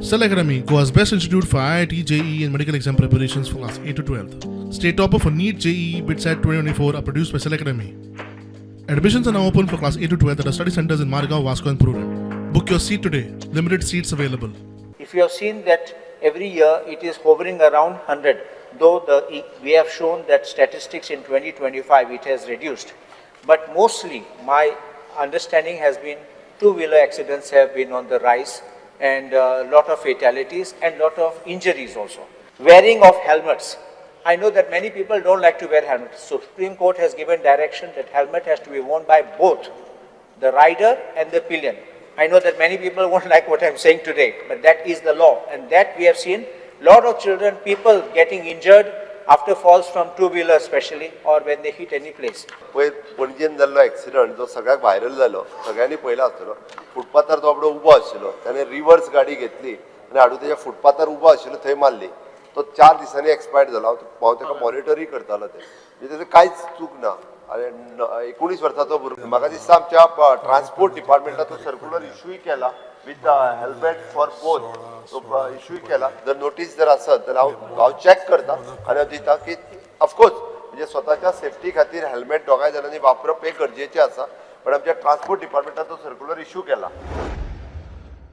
Cell Academy, Goa's best institute for IIT, JEE, and medical exam preparations for class 8 to 12. State topper for NEET, JEE, BITSAT 2024 are produced by Cell Academy. Admissions are now open for class 8 to 12 at our study centers in Margao, Vasco, and Prudent. Book your seat today. Limited seats available. If you have seen that every year it is hovering around 100, though we have shown that statistics in 2025 it has reduced. But mostly my understanding has been two-wheeler accidents have been on the rise and a lot of fatalities and lot of injuries also. Wearing of helmets. I know that many people don't like to wear helmets. Supreme Court has given direction that helmet has to be worn by both the rider and the pillion. I know that many people won't like what I'm saying today, but that is the law. And that we have seen lot of children, people getting injured after falls from two-wheeler especially, or when they hit any place. पयर पणजेन जाल्लो accident जो सगळ्याक viral जालो, सगळ्यांनी पळयला आसतलो. फुटपाथार तो बाबडो उबो आशिल्लो, ताणें रिवर्स गाडी घेतली आनी हाडून तेज्या फुटपाथार उबो आशिल्लो थंय मारली. तो 4 दिसांनी एक्सपायर्ड जालो. हांव ताका मॉनिटरूय करतालो. ते म्हणजे तेजें कांयच चूक ना. आनी 19 वर्साचो भुरगो. म्हाका दिसता आमच्या ट्रान्सपोर्ट डिपार्टमेंटाचो सर्क्युलर इशूय केला विथ हेल्मेट फॉर बोथ, तो इशूय केला. जर नोटीस जर आसत जाल्यार हांव चॅक करता आनी हांव दिता की ऑफकोर्स म्हणजे स्वताच्या सेफ्टी खातीर हेल्मेट दोगांय जाणांनी वापरप हें गरजेचें आसा, पण आमच्या ट्रान्सपोर्ट डिपार्टमेंटान तो सर्क्युलर इशू केला.